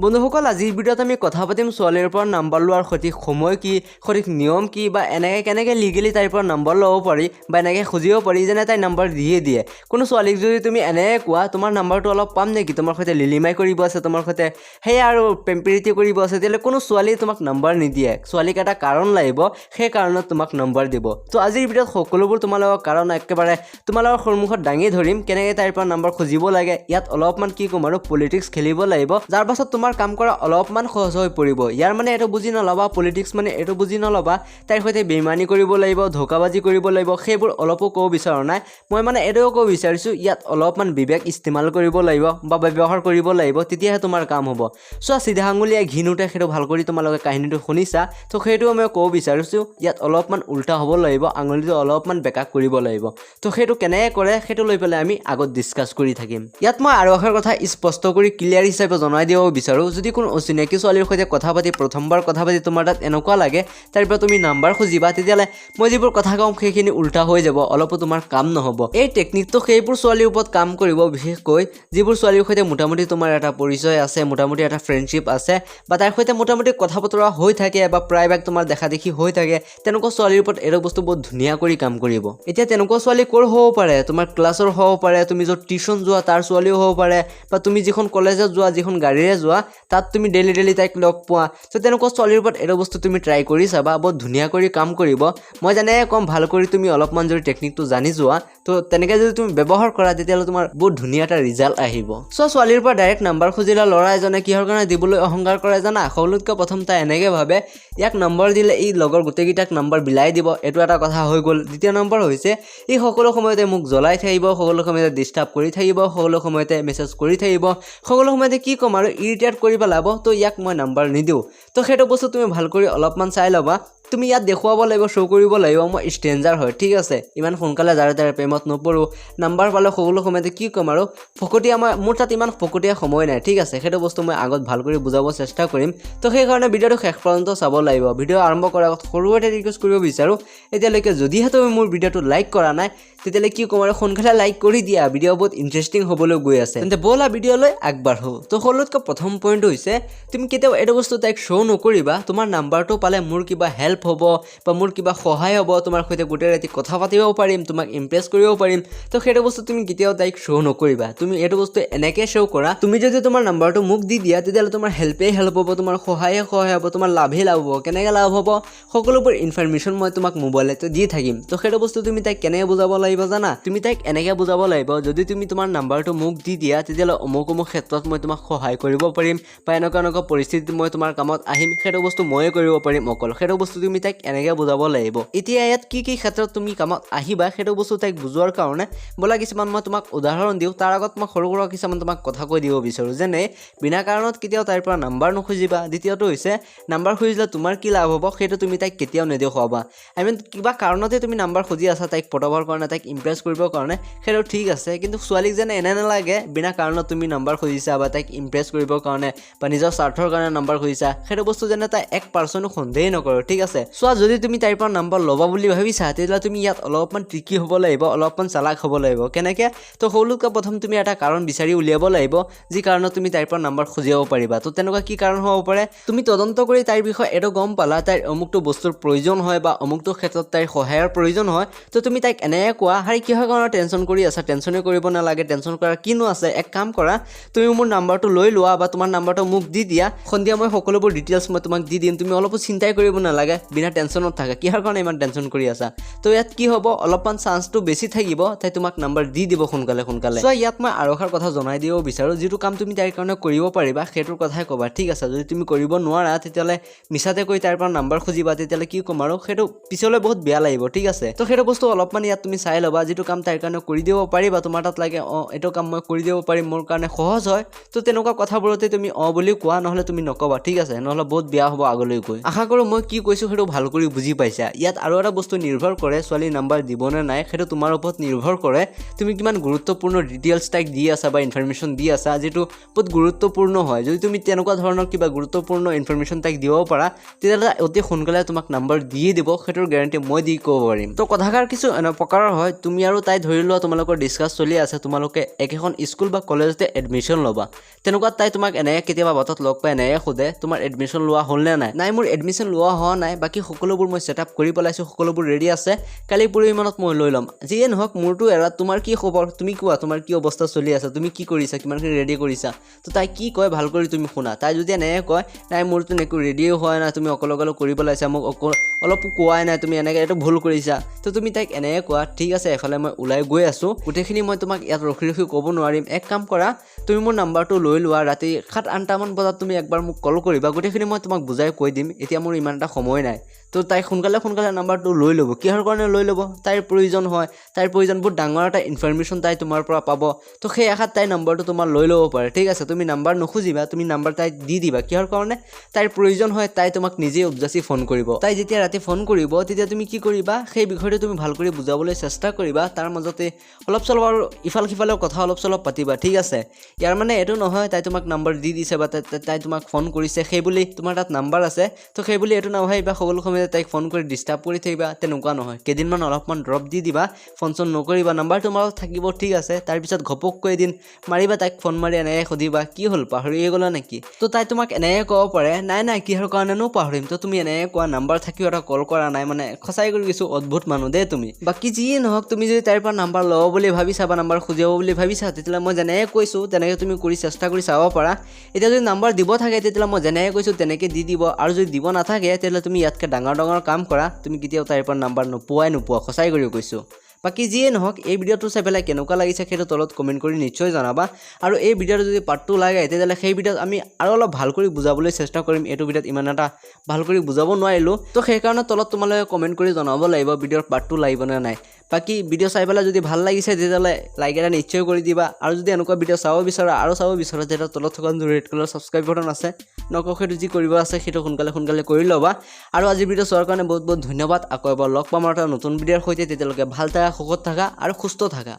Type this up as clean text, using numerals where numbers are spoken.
বন্ধুসকল, আজিৰ ভিডিঅ'ত আমি কথা পাতিম ছোৱালীৰ পৰা নাম্বাৰ লোৱাৰ সঠিক সময় কি, সঠিক নিয়ম কি বা এনেকৈ কেনেকৈ লিগেলি তাইৰ পৰা নাম্বাৰ ল'ব পাৰি বা এনেকৈ খুজিব পাৰি যেনে তাই নাম্বাৰ দিয়ে দিয়ে। কোনো ছোৱালীক যদি তুমি এনেকৈ কোৱা, তোমাৰ নাম্বাৰটো অলপ পাম নেকি, তোমাৰ সৈতে লিলিমাই কৰিব আছে, তোমাৰ সৈতে সেয়া আৰু প্ৰেম প্ৰীতি কৰিব আছে, তেতিয়াহ'লে কোনো ছোৱালীয়ে তোমাক নাম্বাৰ নিদিয়ে। ছোৱালীক এটা কাৰণ লাগিব, সেই কাৰণত তোমাক নাম্বাৰ দিব। ত' আজিৰ ভিডিঅ'ত সকলোবোৰ তোমালোকৰ কাৰণ একেবাৰে তোমালোকৰ সন্মুখত দাঙি ধৰিম, কেনেকৈ তাইৰ পৰা নাম্বাৰ খুজিব লাগে। ইয়াত অলপমান কি ক'ম আৰু পলিটিক্স খেলিব লাগিব, যাৰ পাছত তোমাৰ কাম কৰা অলপমান সহজ হৈ পৰিব। ইয়াৰ মানে এইটো বুজি নল'বা, পলিটিক্স মানে এইটো বুজি নল'বা তাইৰ সৈতে বেইমানি কৰিব লাগিব, ধোকাবাজি কৰিব লাগিব, সেইবোৰ অলপো ক'ব বিচৰা নাই মই। মানে এইটোও ক'ব বিচাৰিছোঁ, ইয়াত অলপমান বিবেক ইস্তেমাল কৰিব লাগিব বা ব্যৱহাৰ কৰিব লাগিব, তেতিয়াহে তোমাৰ কাম হ'ব। চোৱা, চিধা আঙুলিয়াই ঘি নুঠে, সেইটো ভাল কৰি তোমালোকে কাহিনীটো শুনিছা। ত' সেইটোও মই ক'ব বিচাৰিছোঁ, ইয়াত অলপমান উল্টা হ'ব লাগিব, আঙুলিটো অলপমান বেকা কৰিব লাগিব। ত' সেইটো কেনেকৈ কৰে, সেইটো লৈ পেলাই আমি আগত ডিছকাছ কৰি থাকিম। ইয়াত মই আৰু এষাৰ কথা স্পষ্ট কৰি ক্লিয়াৰ হিচাপে জনাই দিব বিচাৰোঁ, যদি কোনো অচিনাকি ছোৱালীৰ সৈতে কথা পাতি, প্ৰথমবাৰ কথা পাতি তোমাৰ তাত এনেকুৱা লাগে তাৰ পৰা তুমি নাম্বাৰ খুজিবা, তেতিয়াহ'লে মই যিবোৰ কথা ক'ম সেইখিনি উল্টা হৈ যাব, অলপো তোমাৰ কাম নহ'ব। এই টেকনিকটো সেইবোৰ ছোৱালীৰ ওপৰত কাম কৰিব বিশেষকৈ, যিবোৰ ছোৱালীৰ সৈতে মোটামুটি তোমাৰ এটা পৰিচয় আছে, মোটামুটি এটা ফ্ৰেণ্ডশ্বিপ আছে বা তাইৰ সৈতে মোটামুটি কথা বতৰা হৈ থাকে বা প্ৰায়ভাগ তোমাৰ দেখা দেখি হৈ থাকে। তেনেকুৱা ছোৱালীৰ ওপৰত এইটো বস্তু বহুত ধুনীয়া কৰি কাম কৰিব। এতিয়া তেনেকুৱা ছোৱালী ক'ৰ হ'ব পাৰে? তোমাৰ ক্লাছৰ হ'ব পাৰে, তুমি য'ত টিউশ্যন যোৱা তাৰ ছোৱালীও হ'ব পাৰে বা তুমি যিখন কলেজত যোৱা, যিখন গাড়ীৰে যোৱা, তাত তুমি ডেইলি ডেইলি তাইক লগ পোৱা। চ' তেনেকুৱা ছোৱালীৰ ওপৰত এইটো বস্তু তুমি ট্ৰাই কৰি চাবা, বহুত ধুনীয়া কৰি কাম কৰিব। মই যেনেকৈ ক'ম, ভাল কৰি তুমি অলপমান যদি টেকনিকটো জানি যোৱা, তো তেনেকৈ যদি তুমি ব্যৱহাৰ কৰা, তেতিয়াহ'লে তোমাৰ বহুত ধুনীয়া এটা ৰিজাল্ট আহিব। চ' ছোৱালীৰ পৰা ডাইৰেক্ট নাম্বাৰ খুজিলে ল'ৰা এজনে কিহৰ কাৰণে দিবলৈ অহংকাৰ কৰে জানা? সকলোতকৈ প্ৰথম তাই এনেকৈ ভাবে, ইয়াক নম্বৰ দিলে ই লগৰ গোটেইকেইটাক নম্বৰ বিলাই দিব, এইটো এটা কথা হৈ গ'ল। দ্বিতীয় নম্বৰ হৈছে, ই সকলো সময়তে মোক জ্বলাই থাকিব, সকলো সময়তে ডিষ্টাৰ্ব কৰি থাকিব, সকলো সময়তে মেছেজ কৰি থাকিব, সকলো সময়তে কি ক'ম আৰু ইৰিটেট কৰি পেলাব, তো ইয়াক মই নাম্বাৰ নিদিওঁ। তো সেইটো বস্তু তুমি ভাল কৰি অলপমান চাই ল'বা। তুমি ইয়াত দেখুৱাব লাগিব, শ্ব' কৰিব লাগিব, মই ষ্ট্ৰেঞ্জাৰ হয়, ঠিক আছে, ইমান সোনকালে যাৰে তাৰে প্ৰেমত নপৰোঁ, নাম্বাৰ পালে সকলো সময়তে কি ক'ম আৰু ফকতীয়া, মই মোৰ তাত ইমান ফকতীয়া সময় নাই, ঠিক আছে। সেইটো বস্তু মই আগত ভাল কৰি বুজাব চেষ্টা কৰিম, তো সেইকাৰণে ভিডিঅ'টো শেষ পৰ্যন্ত চাব লাগিব। ভিডিঅ' আৰম্ভ কৰাৰ আগত সৰু এটা ৰিকুৱেষ্ট কৰিব বিচাৰোঁ, এতিয়ালৈকে যদিহে তুমি মোৰ ভিডিঅ'টো লাইক কৰা নাই, তেতিয়াহ'লে কি ক'ম আৰু সোনকালে লাইক কৰি দিয়া, ভিডিঅ' বহুত ইণ্টাৰেষ্টিং হ'বলৈ গৈ আছে। তেন্তে ব'লা ভিডিঅ'লৈ আগবাঢ়ো। তো সকলোতকৈ প্ৰথম পইণ্টটো হৈছে, তুমি কেতিয়াও এইটো বস্তু তাইক শ্ব' নকৰিবা, তোমাৰ নাম্বাৰটো পালে মোৰ কিবা হেল্প হ'ব বা মোৰ কিবা সহায় হ'ব, তোমাৰ সৈতে গোটেই ৰাতি কথা পাতিব পাৰিম, তোমাক ইমপ্ৰেছ কৰিব পাৰিম। তো সেইটো বস্তু তুমি কেতিয়াও তাইক শ্ব' নকৰিবা। তুমি এইটো বস্তু এনেকৈ শ্ব' কৰা, তুমি যদি তোমাৰ নাম্বাৰটো মোক দি দিয়া, তেতিয়াহ'লে তোমাৰ হেল্পেই হেল্প হ'ব, তোমাৰ সহায়ে সহায় হ'ব, তোমাৰ লাভেই লাভ হ'ব। কেনেকৈ লাভ হ'ব? সকলোবোৰ ইনফৰমেশ্যন মই তোমাক মোবাইলতে দি থাকিম। তো সেইটো বস্তু তুমি তাইক কেনেকৈ বুজাব লাগিব জানা? তুমি তাইক এনেকৈ বুজাব লাগিব, যদি তুমি তোমাৰ নাম্বাৰটো মোক দি দিয়া, তেতিয়াহ'লে অমুক অমুক ক্ষেত্ৰত মই তোমাক সহায় কৰিব পাৰিম বা এনেকুৱা এনেকুৱা পৰিস্থিতিত মই তোমাৰ কামত আহিম, সেইটো বস্তু ময়ে কৰিব পাৰিম অকল। সেইটো বস্তু তুমি তাইক এনেকৈ বুজাব লাগিব। এতিয়া ইয়াত কি কি ক্ষেত্ৰত তুমি কামত আহিবা, সেইটো বস্তু তাইক বুজোৱাৰ কাৰণে বোলা কিছুমান মই তোমাক উদাহৰণ দিওঁ। তাৰ আগত মই সৰু সুৰা কিছুমান তোমাক কথা কৈ দিব বিচাৰোঁ, যেনে বিনা কাৰণত কেতিয়াও তাইৰ পৰা নাম্বাৰ নুখুজিবা। দ্বিতীয়টো হৈছে, নাম্বাৰ খুজিলে তোমাৰ কি লাভ হ'ব, সেইটো তুমি তাইক কেতিয়াও নেদেখুৱাবা। I mean, কিবা কাৰণতে তুমি নাম্বাৰ খুজি আছা, তাইক পটাবৰ কাৰণে, তাইক ইমপ্ৰেছ কৰিবৰ কাৰণে, সেইটো ঠিক আছে, কিন্তু ছোৱালীক যেনে এনে নালাগে বিনা কাৰণত তুমি নাম্বাৰ খুজিছা বা তাইক ইমপ্ৰেছ কৰিবৰ কাৰণে বা নিজৰ স্বাৰ্থৰ কাৰণে নাম্বাৰ খুজিছা, সেইটো বস্তু যেনে তাই এক পাৰ্চেণ্টো সন্দেহেই নকৰে, ঠিক আছে। চোৱা, যদি তুমি তাইৰ পৰা নাম্বাৰ ল'বা বুলি ভাবিছা, তেতিয়াহ'লে তুমি ইয়াত অলপমান ট্ৰিকি হ'ব লাগিব, অলপমান চালাক হ'ব লাগিব। কেনেকৈ? তো সকলোতকৈ প্ৰথম তুমি এটা কাৰণ বিচাৰি উলিয়াব লাগিব, যি কাৰণত তুমি তাইৰ পৰা নাম্বাৰ খুজিব পাৰিবা। তো তেনেকুৱা কি কাৰণ হ'ব পাৰে? তুমি তদন্ত কৰি তাইৰ বিষয়ে এইটো গম পালা, তাইৰ অমুকটো বস্তুৰ প্ৰয়োজন হয় বা অমুকটো ক্ষেত্ৰত তাইৰ সহায়ৰ প্ৰয়োজন হয়। তো তুমি তাইক এনেকৈ কোৱা, হাৰে, কিহৰ কাৰণে টেনশ্যন কৰি আছা? টেনশ্যনেই কৰিব নালাগে, টেনশ্যন কৰাৰ কিনো আছে? এক কাম কৰা, তুমি মোৰ নাম্বাৰটো লৈ লোৱা বা তোমাৰ নাম্বাৰটো মোক দি দিয়া, সন্ধিয়া মই সকলোবোৰ ডিটেইলছ মই তোমাক দি দিম, তুমি অলপো চিন্তাই কৰিব নালাগে, বিনা টেনশ্যনত থাকা, কিহৰ কাৰণে ইমান টেনশ্যন কৰি আছা? তো ইয়াত কি হ'ব? অলপমান চান্সটো বেছি থাকিব, তাই তোমাক নাম্বাৰ দি দিব সোনকালে সোনকালে। চ' ইয়াত মই আৰু এষাৰ কথা জনাই দিব বিচাৰোঁ, যিটো কাম তুমি তাইৰ কাৰণে কৰিব পাৰিবা, সেইটোৰ কথাই ক'বা, ঠিক আছে। যদি তুমি কৰিব নোৱাৰা, তেতিয়াহ'লে মিছাতে কৈ তাইৰ পৰা নাম্বাৰ খুজিবা, তেতিয়াহ'লে কি ক'ম আৰু সেইটো পিছলৈ বহুত বেয়া লাগিব, ঠিক আছে। তো সেইটো বস্তু অলপমান ইয়াত তুমি চাই ল'বা, যিটো কাম তাইৰ কাৰণে কৰি দিব পাৰিবা, তোমাৰ তাত লাগে অঁ এইটো কাম মই কৰি দিব পাৰিম, মোৰ কাৰণে সহজ হয়, তো তেনেকুৱা কথাবোৰতে তুমি অঁ বুলি কোৱা, নহ'লে তুমি নক'বা, ঠিক আছে, নহ'লে বহুত বেয়া হ'ব আগলৈ গৈ। আশা কৰোঁ মই কি কৈছোঁ সেইটো সেইটো ভাল কৰি বুজি পাইছা। ইয়াত আৰু এটা বস্তু নিৰ্ভৰ কৰে, ছোৱালীৰ নাম্বাৰ দিবনে নাই সেইটো তোমাৰ ওপৰত নিৰ্ভৰ কৰে। তুমি কিমান গুৰুত্বপূৰ্ণ ডিটেইলছ তাইক দি আছা বা ইনফৰমেশ্যন দি আছা, যিটো বহুত গুৰুত্বপূৰ্ণ হয়। যদি তুমি তেনেকুৱা ধৰণৰ কিবা গুৰুত্বপূৰ্ণ ইনফৰমেশ্যন তাইক দিব পাৰা, তেতিয়াহ'লে অতি সোনকালে তোমাক নাম্বাৰ দিয়ে দিব, সেইটোৰ গেৰাণ্টি মই দি ক'ব পাৰিম। তো কথাষাৰ কিছু এনে প্ৰকাৰৰ হয়, তুমি আৰু তাই ধৰি লোৱা তোমালোকৰ ডিছকাছ চলি আছে, তোমালোকে একেখন স্কুল বা কলেজতে এডমিশ্যন ল'বা। তেনেকুৱাত তাই তোমাক এনেকৈ কেতিয়াবা বাটত লগ পাই এনেকৈ সোধে, তোমাৰ এডমিশ্যন লোৱা হ'লনে নাই? নাই, মোৰ এডমিশ্যন লোৱা হোৱা নাই, বাকী সকলোবোৰ মই ছেট আপ কৰি পেলাইছোঁ, সকলোবোৰ ৰেডি আছে, কালি পৰহিমানত মই লৈ ল'ম। যিয়ে নহওক, মোৰতো এৰা, তোমাৰ কি খবৰ? তুমি কোৱা, তোমাৰ কি অৱস্থা চলি আছে? তুমি কি কৰিছা? কিমানখিনি ৰেডি কৰিছা? তো তাই কি কয় ভাল কৰি তুমি শুনা। তাই যদি এনেকৈ কয়, নাই, মোৰতো একো ৰেডিও হোৱা নাই, তুমি অকলে অকলে কৰি পেলাইছা, মোক অকল অলপো কোৱাই নাই, তুমি এনেকৈ এইটো ভুল কৰিছা। তো তুমি তাইক এনেকৈ কোৱা, ঠিক আছে, এফালে মই ওলাই গৈ আছোঁ, গোটেইখিনি মই তোমাক ইয়াত ৰখি ৰখি ক'ব নোৱাৰিম। এক কাম কৰা, তুমি মোৰ নাম্বাৰটো লৈ লোৱা, ৰাতি 7-8টামান বজাত তুমি একবাৰ মোক কল কৰিবা, গোটেইখিনি মই তোমাক বুজাই কৈ দিম, এতিয়া মোৰ ইমান এটা সময় নাই। তো তাই সোনকালে সোনকালে নাম্বাৰটো লৈ ল'ব। কিহৰ কাৰণে লৈ ল'ব? তাইৰ প্ৰয়োজন হয়, তাইৰ প্ৰয়োজন, বহুত ডাঙৰ এটা ইনফৰমেশ্যন তাই তোমাৰ পৰা পাব। তো সেই আশাত তাইৰ নাম্বাৰটো তোমাৰ লৈ ল'ব পাৰে। ঠিক আছে, তুমি নাম্বাৰ নুখুজিবা, তুমি নাম্বাৰ তাইক দি দিবা। কিহৰ কাৰণে? তাইৰ প্ৰয়োজন হয়, তাই তোমাক নিজেই উপযাচি ফোন কৰিব। তাই যেতিয়া ৰাতি ফোন কৰিব, তেতিয়া তুমি কি কৰিবা? সেই বিষয়টো তুমি ভাল কৰি বুজাবলৈ চেষ্টা কৰিবা। তাৰ মাজতে অলপ চলপ আৰু ইফাল সিফালেও কথা অলপ চলপ পাতিবা। ঠিক আছে, ইয়াৰ মানে এইটো নহয় তাই তোমাক নাম্বাৰ দি দিছে বা তাই তোমাক ফোন কৰিছে সেই বুলি তোমাৰ তাত নাম্বাৰ আছে, তো সেই বুলি এইটো নাভাবিবা সকলো সময়তে তাইক ফোন কৰি ডিষ্টাৰ্ব কৰি থাকিবা, তেনেকুৱা নহয়। কেইদিনমান অলপমান ড্ৰপ দি দিবা, ফোন চোন নকৰিবা, নাম্বাৰ তোমাৰ থাকিব। ঠিক আছে, তাৰপিছত ঘপককৈ এদিন মাৰিবা তাইক, ফোন মাৰি এনেকৈ সুধিবা, কি হ'ল, পাহৰিয়ে গ'লা নেকি? তো তাই তোমাক এনেকৈ ক'ব পাৰে, নাই নাই, কিহৰ কাৰণেনো পাহৰিম? তো তুমি এনেকৈ কোৱা, নাম্বাৰ থাকিও এটা কল কৰা নাই, মানে সঁচাই কৰি কিছু অদ্ভুত মানুহ দেই তুমি। বাকী যিয়ে নহওক, তুমি যদি তাইৰ পৰা নাম্বাৰ ল'ব বুলি ভাবিছা বা নাম্বাৰ খুজিব বুলি ভাবিছা, তেতিয়াহ'লে মই যেনেকৈ কৈছোঁ তেনেকৈ তুমি কৰি চেষ্টা কৰি চাব পাৰা। এতিয়া যদি নাম্বাৰ দিব থাকে, তেতিয়াহ'লে মই যেনেকৈ কৈছোঁ তেনেকৈ দি দিব, আৰু যদি দিব নাথাকে, তেতিয়াহ'লে তুমি ইয়াতকৈ ডাঙৰ ডাঙৰ কাম কৰা, তুমি কেতিয়াও তাইৰ পৰা নাম্বাৰ নোপোৱাই নোপোৱা, সঁচাই কৰি কৈছোঁ। বাকী যিয়ে নহওক, এই ভিডিঅ'টো চাই পেলাই কেনেকুৱা লাগিছে সেইটো তলত কমেণ্ট কৰি নিশ্চয় জনাবা। আৰু এই ভিডিঅ'টো যদি পাৰ্ট 2 লাগে, তেতিয়াহ'লে সেই ভিডিঅ'ত আমি আৰু অলপ ভাল কৰি বুজাবলৈ চেষ্টা কৰিম। এইটো ভিডিঅ'ত ইমান এটা ভাল কৰি বুজাব নোৱাৰিলোঁ, তো সেইকাৰণে তলত তোমালোকে কমেণ্ট কৰি জনাব লাগিব ভিডিঅ'ৰ পাৰ্ট 2 লাগিবনে নাই। বাকী ভিডিঅ' চাই পেলাই যদি ভাল লাগিছে, তেতিয়াহ'লে লাইক এটা নিশ্চয় কৰি দিবা। আৰু যদি এনেকুৱা ভিডিঅ' চাব বিচৰা আৰু চাব বিচৰা, তেতিয়া তলত থকা যোনটো ৰেড কালাৰ ছাবস্ক্ৰাইব বাটন আছে, নকওঁ, সেইটো যি কৰিব আছে সেইটো সোনকালে সোনকালে কৰি ল'বা। আৰু আজিৰ ভিডিঅ' চোৱাৰ কাৰণে বহুত বহুত ধন্যবাদ। আকৌ এবাৰ লগ পাম আৰু এটা নতুন ভিডিঅ'ৰ সৈতে। তেতিয়ালৈকে ভাল থাকা, সুখত থাকা আৰু সুস্থ থাকা।